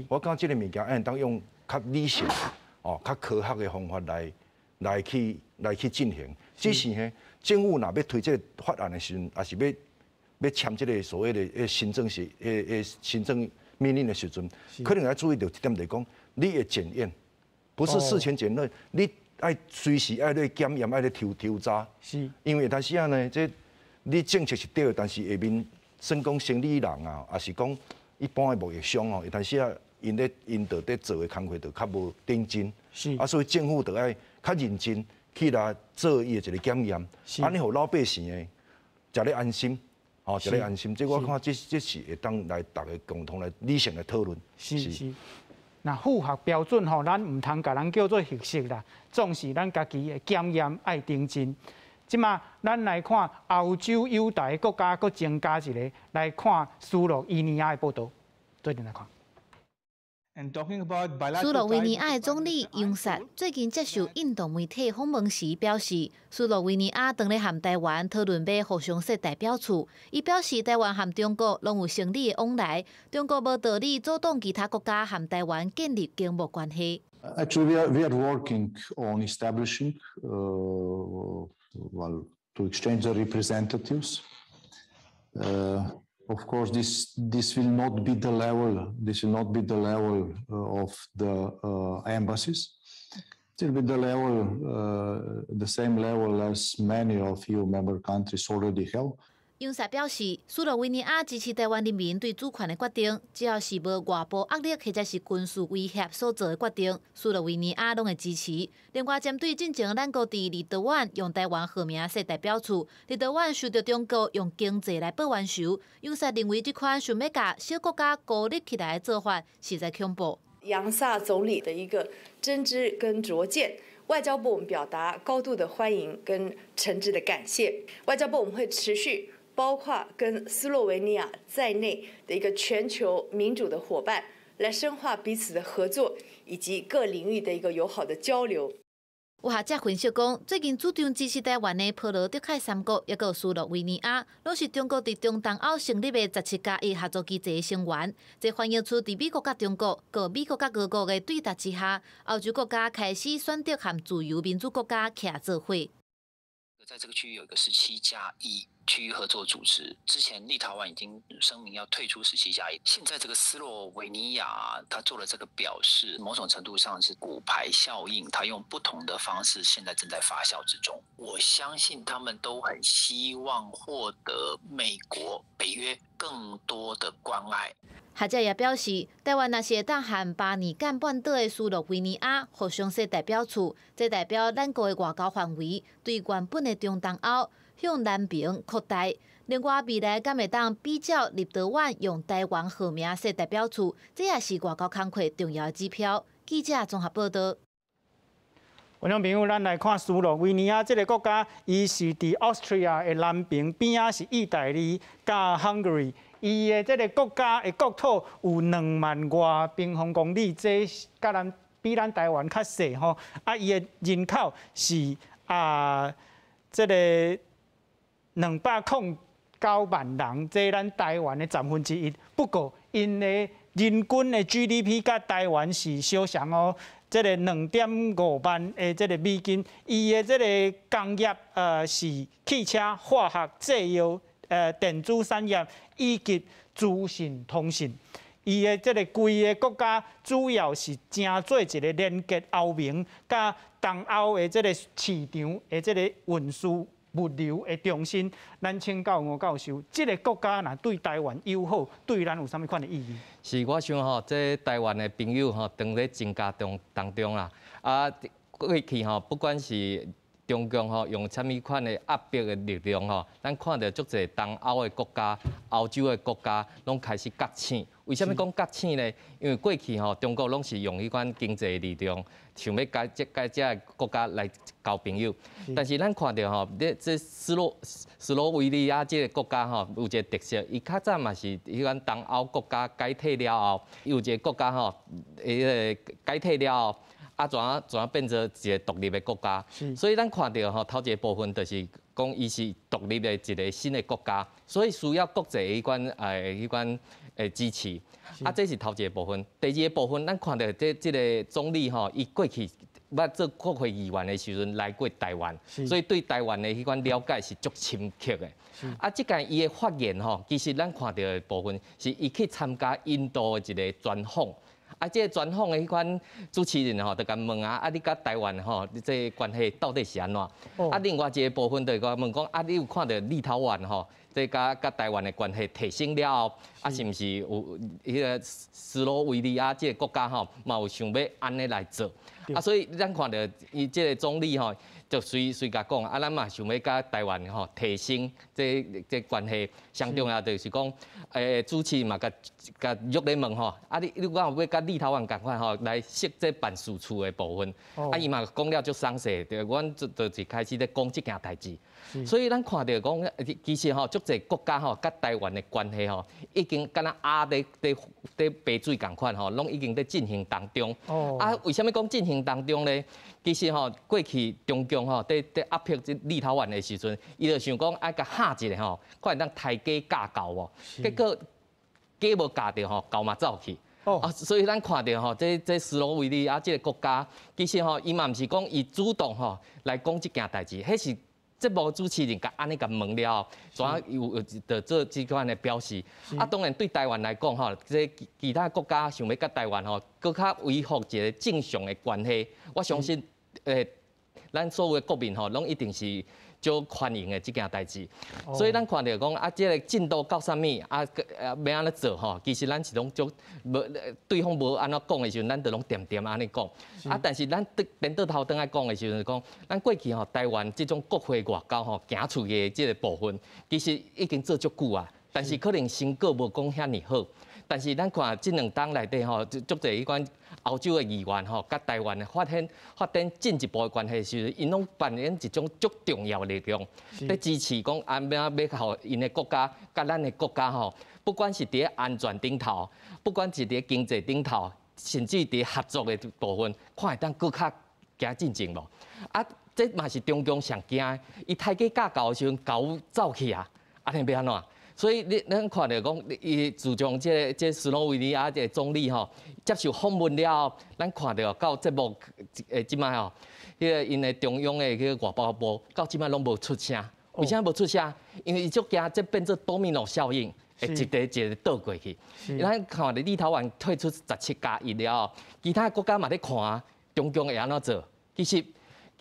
我感覺這個物件會當用較理性、哦較科學的方法來去進行。只是呢，政府若欲推這個法案的時陣，抑是欲欲簽這個所謂的行政是行政命令的時陣，可能愛注意著一點，就是講你的檢驗，不是事前檢驗，你愛隨時愛咧檢驗，愛咧抽抽查。因為但是啊呢，這你政策是對的，但是下面算講生理人啊，抑是講一般的貿易商哦，有當時啊，𪜶咧𪜶就咧做的工課就較無認真。啊，所以政府就愛較認真去來做伊的一個檢驗，按呢予老百姓的食咧安心，吼，食咧安心。這我看這這是會當來逐家共同來理性來討論。是是。若符合標準吼，咱毋通共人叫做核食啦。總是咱家己的檢驗愛認真。這馬咱來看歐洲友台國家，閣增加一個來看斯洛維尼亞的報導，做陣來看。斯洛維尼亞的總理楊薩最近接受印度媒體訪問時表示，斯洛維尼亞正咧和台灣討論欲互相設代表處。伊表示，台灣和中國攏有生理的往來，中國無道理阻擋其他國家和台灣建立經貿關係。 Actually, we are working on establishing, well, to exchange the representatives. Of course, this will not be the level. This will not be the level of the embassies. It will be the level, the same level as many of EU member countries already have. 楊薩表示，斯洛維尼亞支持台灣人民對主權的決定，只要是無外部壓力或者是軍事威脅所做的決定，斯洛維尼亞攏會支持。另外，針對進前咱國佇立陶宛用台灣號名設代表處，立陶宛受著中國用經濟來報冤仇，楊薩認為這款想欲共小國家孤立起來的做法，實在恐怖。楊薩總理的一個真知跟卓見，外交部我們表達高度的歡迎跟誠摯的感謝。外交部我們會持續，包括跟斯洛維尼亞在內的一個全球民主的夥伴，來深化彼此的合作以及各領域的一個友好的交流。有學者分析講，最近主張支持台灣的波羅的海三國，抑閣斯洛維尼亞，攏是中國佇中東歐成立的17加1合作機制的成員。這反映出佇美國佮中國、閣美國佮俄國的對峙之下，歐洲國家開始選擇和自由民主國家徛做伙。在這個區域有一個17加1區域合作組織，之前立陶宛已經聲明要退出十七加一，現在這個斯洛維尼亞他做了這個表示，某種程度上是骨牌效應，他用不同的方式現在正在發酵之中。我相信他們都很希望獲得美國、北約更多的關愛。學者也表示，台灣若是會當和巴爾幹半島的斯洛維尼亞互相設代表處，這代表咱國的外交範圍對原本的中東歐向南邊擴大。另外，未來敢會當比照立陶宛用台灣號名設代表處，這也是外交工課重要的指標。記者綜合報導。觀眾朋友，咱來看斯洛維尼亞這個國家，伊是佇 Austria 的南邊，邊仔是意大利佮 Hungary。伊的這個國家的國土有2萬外平方公里，這佮咱比咱台灣較細吼。啊，伊的人口是啊。這个209萬人，這咱台灣的1/10。不過，𪜶的人均的 GDP 佮台灣是相像哦，這个2.5萬的這个美金。伊的這个工業是汽車、化學、製藥、電子產業以及資訊通信。伊的這个規个國家主要是成做一个連結歐盟佮東歐的這个市場的這个運輸物流的中心。咱請教吳教授，這个國家若對台灣友好，對咱有啥物款的意義？是，我想吼，這台灣的朋友吼，當咧增加中當中啦，啊，過去吼，不管是中共吼用啥物款的壓迫的力量吼，咱看著足濟東歐的國家、歐洲的國家攏開始覺醒。為啥物講覺醒呢？因為過去吼中國攏是用彼款經濟力量，想欲共這个國家來交朋友。但是咱看著吼，這斯洛維尼亞這个國家吼，有一个特色，伊較早嘛是彼款東歐國家解體了後，有一个國家吼，彼个解體了後，啊，怎樣變做一个獨立的國家？所以咱看著吼，頭一个部分就是講伊是獨立的一个新的國家，所以需要國際彼款支持。啊，這是頭一个部分。第二個部分，咱看著這个總理吼，伊過去捌做國會議員的時陣來過台灣，所以對台灣的彼款了解是足深刻的。啊，這擺伊的發言吼，其實咱看著的部分是伊去參加印度的一个專訪。啊，這个專訪的彼款主持人吼，就共問啊，啊，你佮台灣吼，這个關係到底是按怎？啊，另外一个部分就共問講，啊，你有看著立陶宛吼，這佮台灣的關係提升了後，啊，是毋是有彼个斯洛維尼亞這个國家吼，嘛有想欲按呢來做？啊，所以咱看著伊這个總理吼，就隨隨共講，啊，咱嘛想欲佮台灣吼提升這關係，上重要就是講，主持人嘛共共約咧問吼，啊，你敢有欲佮立陶宛仝款吼來設這辦事處的部分？啊，伊嘛講了足鬆勢，就阮就是開始咧講這件代誌。所以咱看著講，其實吼足濟國家吼佮台灣的關係吼，已經敢若鴨咧咧咧爬水仝款吼，攏已經咧進行當中。啊，為啥物講進行當中咧？其實吼，過去中共吼佇壓迫這立陶宛的時陣，伊就想講愛共嚇一下吼，看會當刣雞教狗無？結果雞無教著吼，狗嘛走去。啊，所以咱看著吼，這斯洛維尼亞這个國家，其實吼，伊嘛毋是講伊主動吼來講這件代誌，彼是節目主持人共按呢共問了後，怎有就做這款的表示。啊，當然對台灣來講吼，這其他國家想欲佮台灣吼，閣較維護一个正常的關係，我相信，咱所有的國民吼，攏一定是足歡迎的這件代誌。所以咱看著講啊，這个進度到啥物啊，欲按怎做吼？其實咱是攏足無對方無按怎講的時陣，咱就攏恬恬按呢講。啊，但是咱顛倒頭轉來講的時陣，講咱過去吼台灣這種國會外交吼行出去的這个部分，其實已經做足久啊，但是可能成果無講遐爾好。但是咱看這兩冬內底吼，足濟彼款歐洲的議員吼，佮台灣的發展進一步的關係時，𪜶攏扮演一種足重要的力量，咧支持講按怎欲予𪜶的國家佮咱的國家吼，不管是佇安全頂頭，不管是佇經濟頂頭，甚至佇合作的部分，看會當閣較行進前無？啊，這嘛是中共上驚的，伊刣雞教狗的時陣，狗走去啊，按呢欲按怎？所以你咱看著講，伊自從這斯洛維尼亞這个總理吼接受訪問了後，咱看著到節目這擺吼，彼个𪜶的中央的彼个外交部到這擺攏無出聲。為啥無出聲？因為伊足驚這變做多米諾效應，會一個一個倒過去。咱看著立陶宛退出17加1了後，其他國家嘛咧看中共會按怎做？其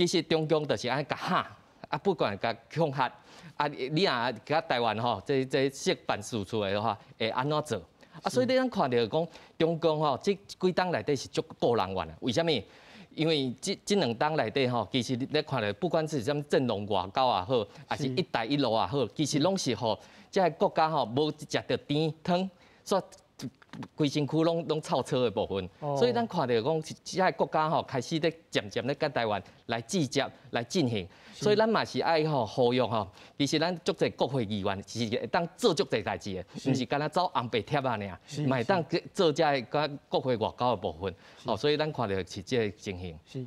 實中共就是按呢共嚇，啊，不管共恐嚇。啊，你若共台灣吼，這設辦事處的話，會按怎做？啊，所以你咱看著講，中共吼，這幾冬內底是足顧人怨的。為啥物？因為這兩冬內底吼，其實你看著，不管是啥物陣容外交也好，抑是一帶一路也好，其實攏是予這个國家吼無食著甜湯，煞規身軀攏臭臭的部分。所以咱看著講，這个國家吼開始咧漸漸咧佮台灣來接觸來進行。所以咱嘛是愛吼呼籲吼，其實咱足濟國會議員是會當做足濟代誌的，毋是干焦走紅白帖仔爾，嘛會當做這个國會外交的部分。哦，所以咱看著是這个情形。是。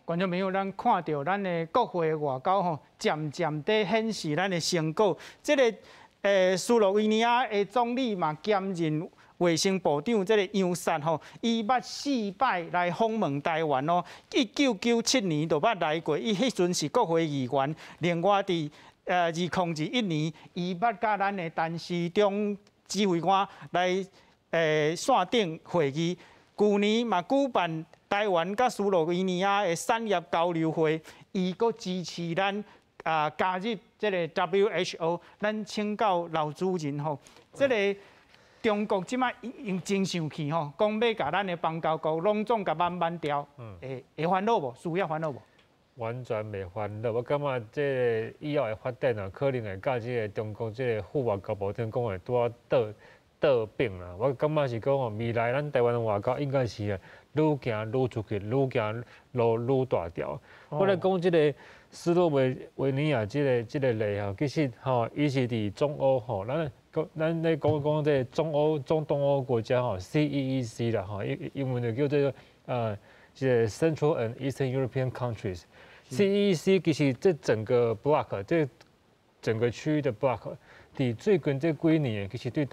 觀眾朋友，咱看著咱的國會外交吼，漸漸佇顯示咱的成果。這个斯洛維尼亞的總理嘛兼任衛生部長，這个楊薩吼，伊捌四擺來訪問台灣哦。1997年就捌來過，伊彼陣是國會議員。另外佇2021年，伊捌佮咱的陳時中指揮官來線頂會議。舊年嘛舉辦台灣佮斯洛維尼亞的產業交流會，伊閣支持咱啊加入這个 WHO。咱請教劉主任吼，這个中國這擺已經真生氣吼，講欲共咱的邦交國攏總共挽挽掉，會煩惱無？需要煩惱無？完全袂煩惱，我感覺這个以後的發展啊，可能會佮這个中國這个副外交部長講的拄仔倒倒反啦。我感覺是講吼，未來咱台灣的外交應該是愈行愈出去，愈行路愈大條。我來講這个斯洛維尼亞這个例吼，其實吼，伊是佇中歐吼，咱講咱咧講講這个中歐、中東歐國家吼，CEEC 啦吼，英文就叫做這个 Central and Eastern European Countries。CEEC 其實這整個 block，這整個區域的 block，佇最近這幾年，其實對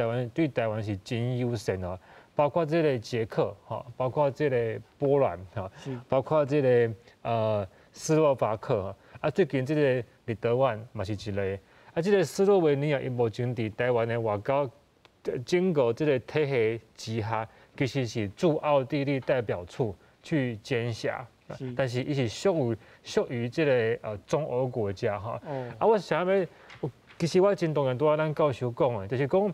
台灣是真友善哦。包括這个捷克哈，包括這个波蘭哈，包括這个斯洛伐克啊，最近這个立陶宛嘛是一个。啊，這个斯洛維尼亞伊目前佇台灣的外交整個這个體系之下，其實是駐奧地利代表處去監轄，但是伊是屬於這个中歐國家哈。啊，我想欲，其實我真當然拄仔咱教授講的，就是講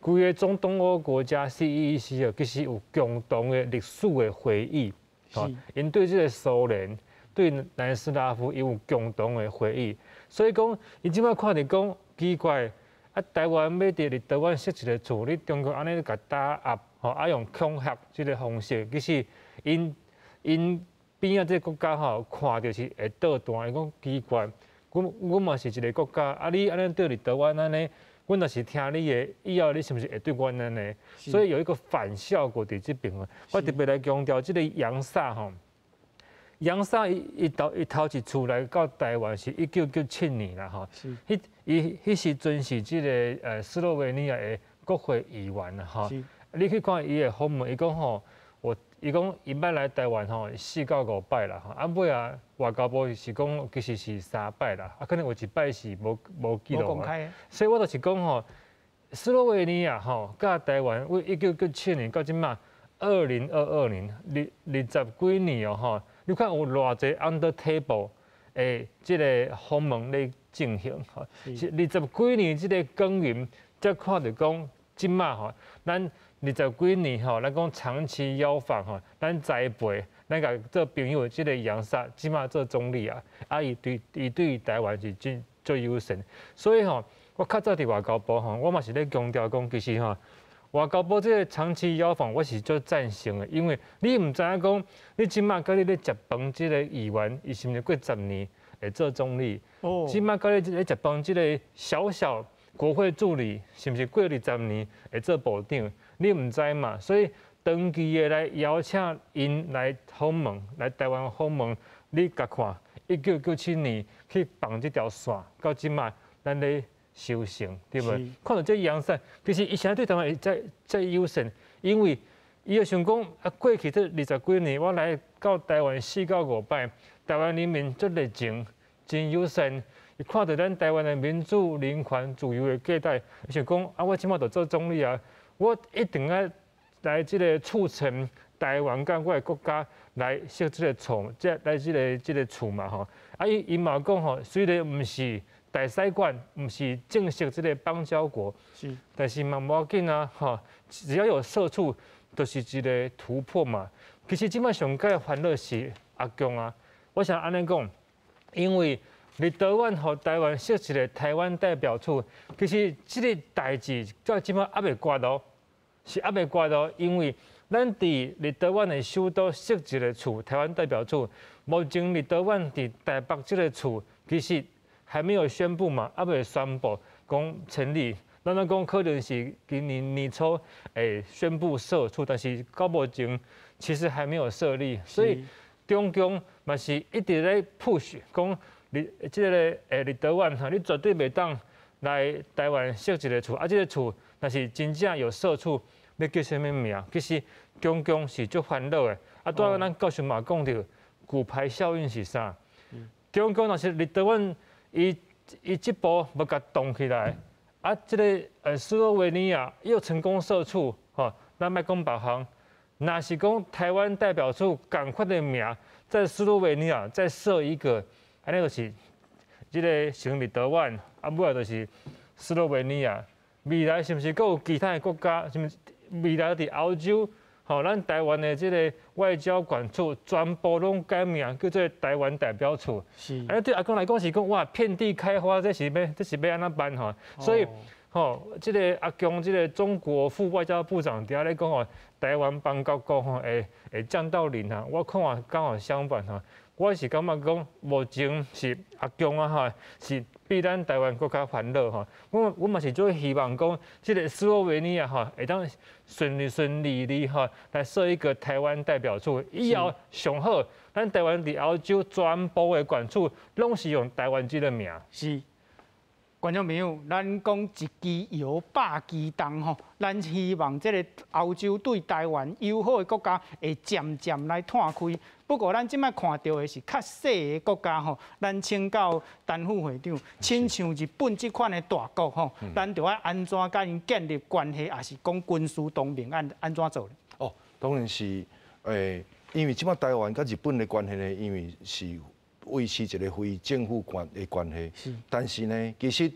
規个中東歐國家 CEEC 啊，其實有共同的歷史的回憶，吼，𪜶對這个蘇聯、對南斯拉夫有共同的回憶，所以講，𪜶這擺看著講奇怪，啊，台灣欲佇立陶宛設一個處，你中國按呢共打壓，吼，啊用恐嚇這个方式，其實𪜶𪜶邊仔這个國家吼，看著是會倒彈，伊講奇怪，阮嘛是一个國家，啊你按呢對立陶宛按呢，阮若是聽你的，以後你是毋是會對阮按呢？所以有一個反效果佇這邊啊。我特別來強調這个楊薩吼，楊薩伊頭一次來到台灣是1997年啦吼，彼伊彼時陣是這个斯洛維尼亞的國會議員啦吼。你去看伊的訪問，伊講吼，伊講伊捌來台灣吼4到5擺啦吼，啊尾啊外交部是講其實是三擺啦，啊可能有一擺是無記錄啊。所以我就是講吼，斯洛維尼亞吼佮台灣為1997年到這馬2022年20十幾年哦吼，你看有偌濟 under table 的這个訪問咧進行吼，是二十幾年這个耕耘，才看著講這馬吼，咱二十幾年吼，咱講長期邀訪吼，咱栽培，咱共做朋友，這个楊薩這馬做總理啊，啊伊對台灣是真足友善，所以吼，我較早佇外交部吼，我嘛是咧強調講，其實吼，外交部這个長期邀訪，我是足贊成的，因為你毋知影講，你這馬佮你咧食飯這个議員，伊是毋是過十年會做總理？哦，這馬佮你咧食飯這个小小國會助理，是毋是過二十年會做部長？你毋知嘛，所以長期的來邀請𪜶來訪問，來台灣訪問，你共看，1997年去綁這條線，到這馬咱咧修成，對無？看著這楊薩，其實伊啥對台灣會遮遮友善，因為伊就想講啊，過去這二十幾年，我來到台灣4到5擺，台灣人民足熱情，真友善。伊看著咱台灣的民主、人權、自由的價值，伊想講啊，我這馬就做總理啊。我一定愛來這个促成台灣佮我的國家來設這个處，這來這个處嘛吼。啊，伊嘛講吼，雖然毋是大使館，毋是正式這个邦交國，但是嘛無要緊啊，吼，只要有設處，就是一个突破嘛。其實這擺上蓋煩惱是阿共啊，我想按呢講，因為立陶宛予台灣設一个台灣代表處，其實這个代誌到這擺猶未決哦。是猶未決哦，因為咱佇立陶宛的首都設一个處，台灣代表處，目前立陶宛佇台北這个處，其實還沒有宣布嘛，猶未宣布講成立。咱攏講可能是今年年初會宣布設處，但是到目前其實還沒有設立，所以中共嘛是一直咧 push 講你這个立陶宛吼，你絕對袂當來台灣設一个處，啊，這个處若是真正有設處，欲叫啥物名？其實中共是足煩惱的。啊，拄仔咱教授嘛講著，骨牌效應是啥？中共若是立陶宛伊伊這步欲共動起來，啊，這个斯洛維尼亞又成功設處，吼，咱莫講別項，若是講台灣代表處仝款的名，在斯洛維尼亞再設一個，按呢就是這个先立陶宛，啊，尾仔就是斯洛維尼亞。未來是毋是閣有其他的國家？是毋是未來佇歐洲，吼，咱台灣的這个外交館處全部攏改名叫做台灣代表處。按呢對阿共來講是講哇，遍地開花，這是欲按怎辦吼？所以吼，這个阿共這个中國副外交部長佇遐咧講吼，台灣邦交國吼會降到零啊！我看剛好相反吼，我是感覺講目前是阿共啊吼，是比咱台灣閣較煩惱吼。我嘛是足希望講，這个斯洛維尼亞吼會當順利順利利吼來設一個台灣代表處，以後上好，咱台灣佇歐洲全部的館處攏是用台灣這个名。是。觀眾朋友，咱講一支搖百支動吼，咱希望這个歐洲對台灣友好的國家會漸漸來湠開。不過，咱這擺看著的是較細的國家吼，咱請教陳副會長，親像日本這款的大國吼，咱著愛按怎佮𪜶建立關係，抑是講軍事同盟按怎做？哦，當然是，因為這擺台灣佮日本的關係呢，因為是維持一个非政府關的關係，但是呢，其實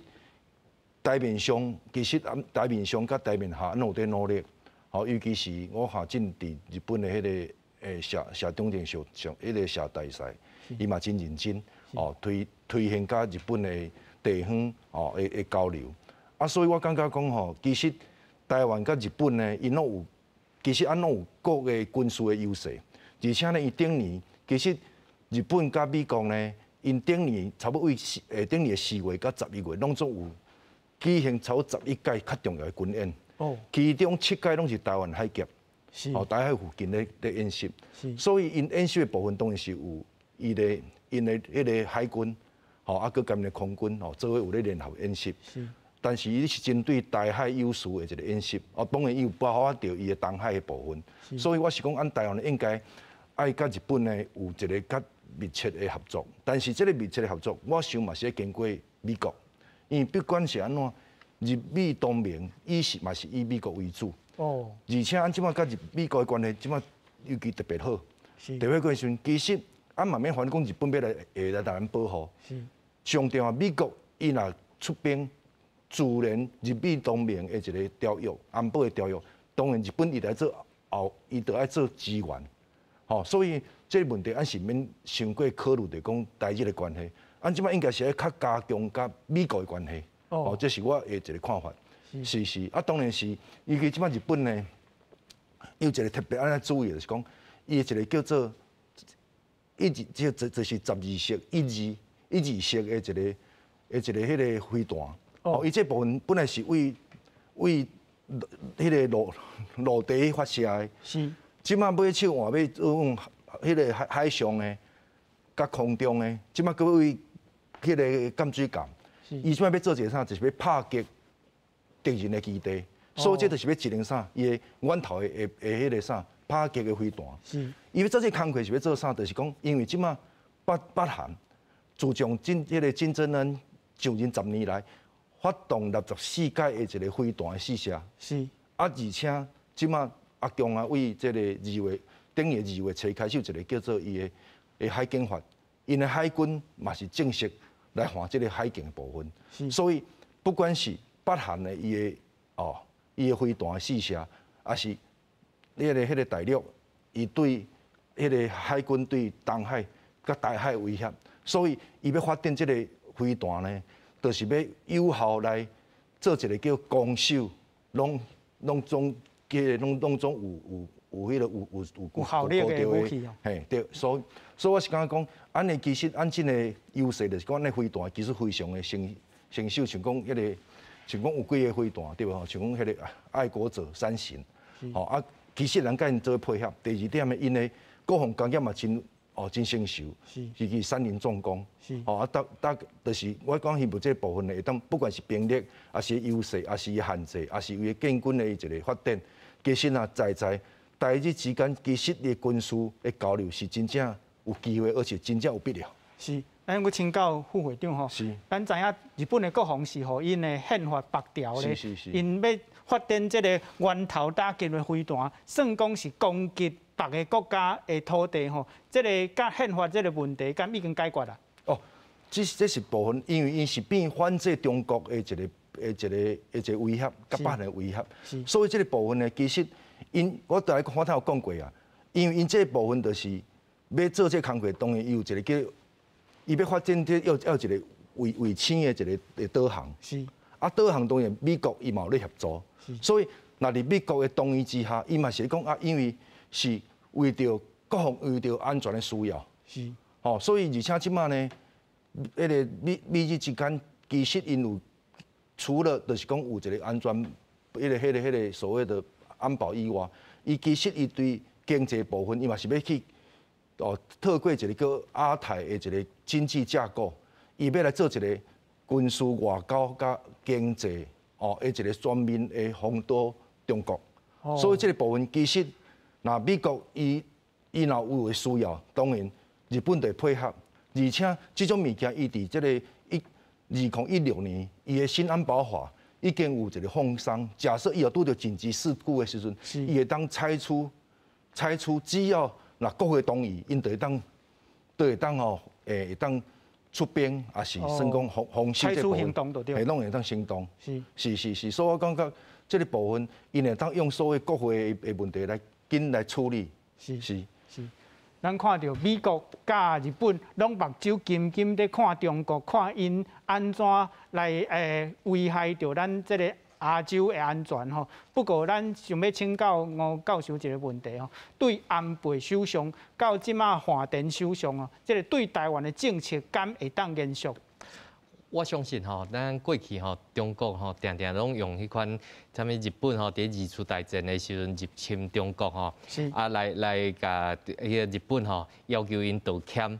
台面上其實台面上佮台面下攏有佇努力，吼，尤其是我看進佇日本的彼个謝長廷上上彼个謝大使，伊嘛真認真，哦，推行佮日本的地方哦的交流，啊，所以我感覺講吼，其實台灣佮日本呢，𪜶攏有，其實按攏有各个軍事的優勢，而且呢，伊頂年其實。日本佮美國呢，𪜶頂年差不多為頂年4月佮11月，攏總有舉行差不多11屆較重要的軍演。哦。其中7屆攏是台灣海峽，哦，台海附近咧咧演習。所以𪜶演習的部分當然是有伊的𪜶的彼个海軍，吼，啊，閣佮𪜶的空軍，吼，做伙有咧聯合演習。但是伊是針對台海有事的一个演習，哦，當然伊有包括著伊的東海的部分。所以我是講，按台灣應該愛佮日本呢有一个較密切的合作，但是這个密切的合作，我想嘛是愛經過美國，因為不管是按怎，日美同盟伊是嘛是以美國為主。哦。而且按這擺佮日美國的關係，這擺尤其特別好。特別過時陣，其實按嘛免煩講日本欲來會來台灣保護。上重要，美國伊若出兵，自然日美同盟的一个條約，安保的條約，當然日本伊來做後，伊就愛做支援。吼，所以。這个問題，咱是免傷過考慮，就講台日的關係，咱這擺應該是愛較加強佮美國的關係。哦，這是我的一个看法。是是，啊，當然是，尤其這擺日本呢，有一个特別按呢注意，就是講，伊的一个叫做一二，這就是12式一二式的一个彼个飛彈。哦，伊這部分本來是為彼个陸地發射的。是。這擺買手換欲用。彼个海上的，佮空中的，這擺閣為彼个艦水艦，伊這擺欲做一个啥，就是欲拍擊敵人的基地，所以這就是欲一個啥，伊的遠投的彼个啥拍擊的飛彈。伊欲做這个工課是欲做啥？就是講，因為這擺北韓自從彼个金正恩上任10年來，發動64屆的一个飛彈的試射。啊，而且這擺阿共啊，為這个2月。頂年2月初開始有一个叫做伊的海警法，𪜶的海軍嘛是正式來看這个海警的部分，所以不管是北韓的伊的哦，伊的飛彈試射，抑是彼个大陸，伊對彼个海軍對東海佮台海威脅，所以伊欲發展這个飛彈呢，就是欲有效來做一个叫攻守，攏總攏總有彼个有效力的武器。嘿，對，所以我是感覺講，按呢其實按這个優勢就是講，按呢飛彈其實非常的成熟，像講彼个，像講有幾个飛彈對無吼？像講彼个愛國者三型，吼啊，其實人佮𪜶做配合。第二點呢，𪜶的國防工業嘛真哦真成熟，是去三菱重工，哦啊，搭搭就是我講希望這個部分呢，會當不管是兵力，抑是優勢，抑是限制，抑是為建軍的一個發展，其實啊，在台日之間，其實的軍事的交流是真正有機會，而且真正有必要。是，咱閣請教副會長吼，咱知影日本的國防是予𪜶的憲法縛條咧，𪜶欲發展這个源頭打擊的飛彈，算講是攻擊別个國家的土地吼，這个佮憲法這个問題，敢已經解決啦？哦，這是部分，因為𪜶是變反制中國的一個威脅，佮北韓的威脅，所以這个部分呢，其實𪜶我頭我頭有講過啊，因為𪜶這个部分就是欲做這个工課，當然伊有一個叫伊欲發展這要一個衛星的一個導航，啊導航當然美國伊嘛有咧協助，所以若佇美國的同意之下，伊嘛是講啊，因為是為著國防、為著安全的需要，吼，所以而且這擺呢，彼个美美日之間其實𪜶有除了就是講有一個安全，彼個所謂的安保以外，伊其實伊對經濟部分，伊嘛是欲去。哦，透過一個叫亞太的一個經濟架構，伊欲來做一個軍事外交佮經濟哦，的一個全面的封堵中國。所以這個部分其實，若美國伊若有的需要，當然日本就會配合。而且這種物件，伊佇這個2016年，伊的新安保法已經有一個放鬆。假設伊有拄著緊急事故的時陣，伊會當採取，只要若國會同意，𪜶就會當吼，會當出兵，抑是算講防守這部分，會攏會當行動。是是是，所以我感覺這个部分，𪜶會當用所謂國會的問題來緊來處理。是是是，咱看著美國佮日本攏目睭金金咧看中國，看𪜶按怎來危害著咱這个亞洲的安全吼。不過，咱想欲請教吳教授一个問題吼，對安倍首相到這擺岸田首相哦，這个對台灣的政策敢會當延續？我相信吼，咱過去吼，中國吼，定定攏用彼款啥物日本吼，佇二次大戰的時陣入侵中國吼，啊來共彼个日本吼要求𪜶道歉。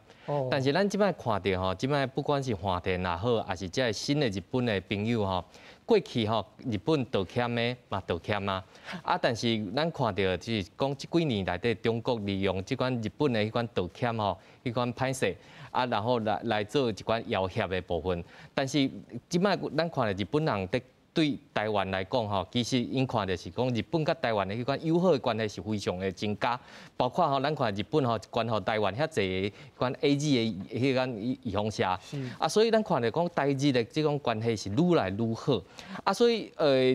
但是咱這擺看著吼，這擺不管是岸田也好，抑是這个新的日本的朋友吼，過去吼日本道歉的嘛道歉啊，啊但是咱看著就是講這幾年內底中國利用這款日本的彼款道歉吼，彼款歹勢。啊，然後來做一款要挾的部分，但是這擺咱看著日本人佇對台灣來講吼，其實𪜶看著是講日本佮台灣的彼款友好的關係是非常的增加，包括吼咱看日本吼捐予台灣遐濟款 AZ 的彼款預防射，啊，所以咱看著講台日的這種關係是愈來愈好，啊，所以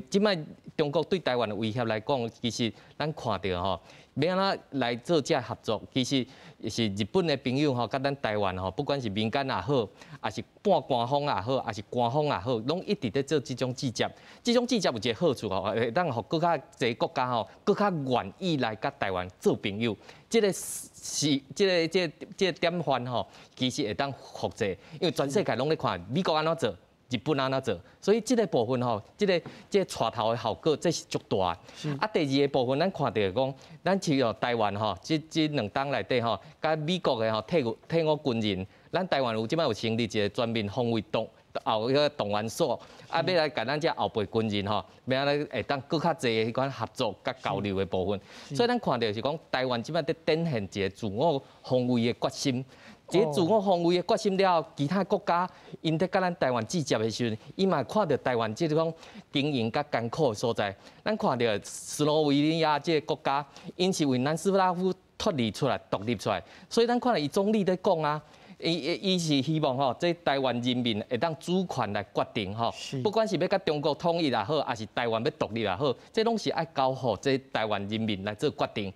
這擺中國對台灣的威脅來講，其實咱看著吼。欲按怎來做這合作，其實是日本的朋友吼，佮咱台灣吼，不管是民間也好，抑是半官方也好，抑是官方也好，攏一直咧做這種接觸。這種接觸有一个好處吼，會當予閣較濟國家吼，閣較願意來佮台灣做朋友。這个是這個典範吼，其實會當複製，因為全世界攏咧看美國按怎做。日本按怎做，所以這个部分吼，這个帶頭的效果，這是足大的。啊，第二个部分，咱看著講，咱像台灣吼，這兩冬內底吼，佮美國的吼退伍軍人，咱台灣有這擺有成立一个全民防衛動後彼个動員所，啊，欲來共咱這後備軍人吼，欲按怎會當閣較濟的彼款合作佮交流的部分。所以咱看著是講，台灣這擺佇展現一个自我防衛的決心。這個自我防衛的決心了後，其他國家𪜶佇佮咱台灣接觸的時陣，伊嘛看著台灣這種經營較艱苦的所在。咱看著斯洛維尼亞這个國家，𪜶是為南斯拉夫脫離出來、獨立出來，所以咱看著伊總理咧講啊。伊是希望吼，這台灣人民會當主權來決定吼，不管是欲佮中國統一也好，抑是台灣欲獨立也好，這攏是愛交予這台灣人民來做決定，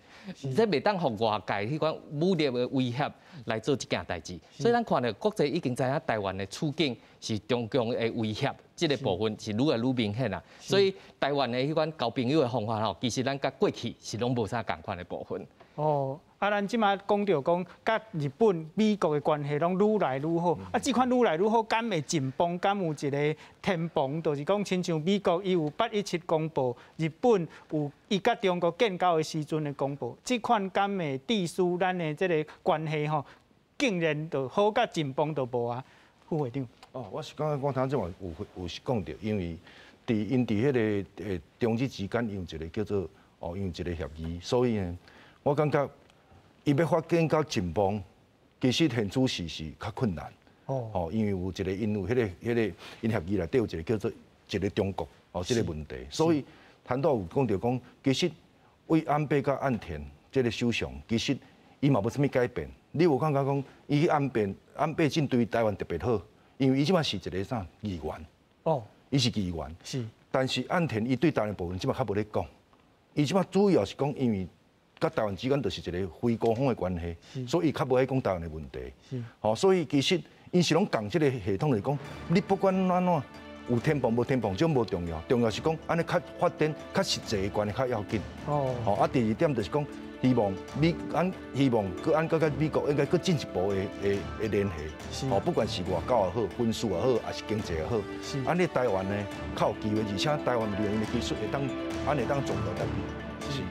這袂當予外界彼款武力的威脅來做這件代誌。所以咱看著國際已經知影台灣的處境是中共的威脅，這个部分是愈來愈明顯啊。所以台灣的彼款交朋友的方法吼，其實咱佮過去是攏無啥仝款的部分。哦，啊，咱這馬講著講，佮日本、美國的關係攏愈來愈好。啊，這款愈來愈好，敢會緊繃？敢有一個天崩？就是講，親像美國伊有817公報，日本有伊佮中國建交的時陣的公報，這款敢會致使咱的這個關係吼，竟然就好甲緊繃都無啊？副會長。哦，我是感覺講頭先有有是講著，因為佇𪜶佇彼個中日之間有一個叫做哦，有一個協議，所以呢，我感覺伊欲發展到緊繃，其實現主時是較困難。哦，因為有一個因有彼個𪜶協議內底有一個叫做一個中國哦，這個問題，所以談到有講著講，其實對安倍佮岸田這個首相，其實伊嘛無啥物改變。你有感覺講，伊安倍安倍晉對台灣特別好，因為伊這擺是一個啥議員。哦，伊是議員。是。但是岸田伊對台灣部分這擺較無咧講，伊這擺主要是講，因為佮台灣之間就是一個非官方的關係，所以伊較無愛講台灣的問題。是。吼，所以其實𪜶是攏仝這個系統來講，你不管按怎有天崩無天崩，這種無重要，重要是講按呢較發展較實際的關係較要緊。哦。吼，啊，第二點就是講，希望美按希望閣按閣佮美國應該閣進一步的的的聯繫。哦，不管是外交也好，軍事也好，抑是經濟也好。是。按呢台灣呢較有機會，而且台灣利用的技術會當按會當做到特別。是。